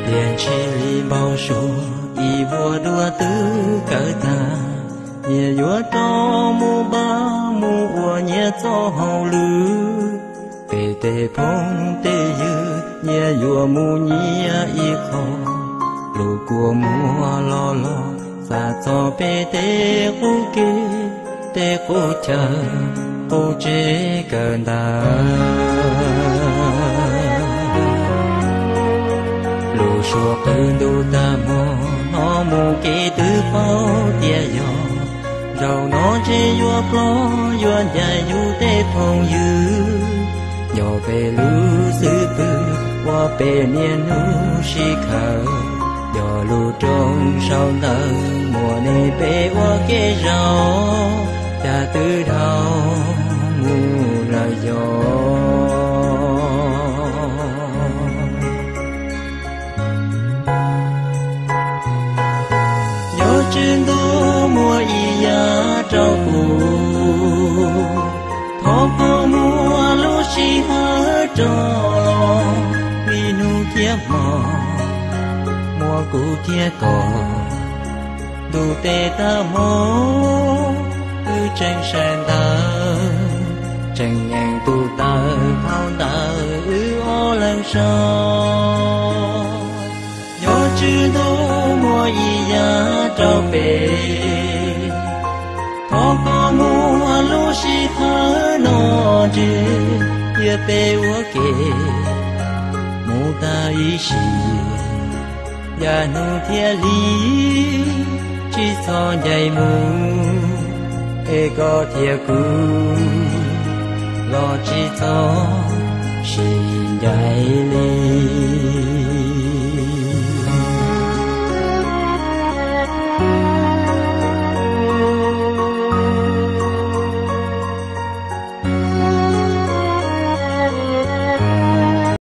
Tiam ntshis li npau suav ib vuag dua twb kawg tag, nyias yuav rov mus npaj mus ua nyias txoj hauj lwm. Peb tej phooj tej ywg nyias yuav mus nyias ib qho, lub kua muag los los xa txog peb tej qub kev, tej qub chaw, qub tsev kawg ntawd. Lub suab qw ntuj tag hmo, hnov mus kev twb paub tias yog, zaum no ntshe yuav plob yuav ncaim yus tej phooj ywg. Yog peb lub xwb pwg ua peb niaj hnub sib khawm, yog lub rooj sau ntawv muaj nej peb ua kev zaum, cas twb dhau mus lawm yog. Yog tswv ntuj muaj ib yam rau kuv, thov koj muab lub sij hawm rov los, vim hnub thiab hmo muaj kuv thiab koj, ntuj tes tag hmo wb tseem sawv ntawd, tseem nyeem tus taw phau ntawv wb ob leeg sau. Yog tswv ntuj muaj ib yam rau peb, thov koj muab lub sij hawm no ntswj, cia peb ua ke mus tag ib sim, yav hnub thiab hli tsis txhob ncaim mus, es koj thiab kuv los tsis txhob sib ncaim li.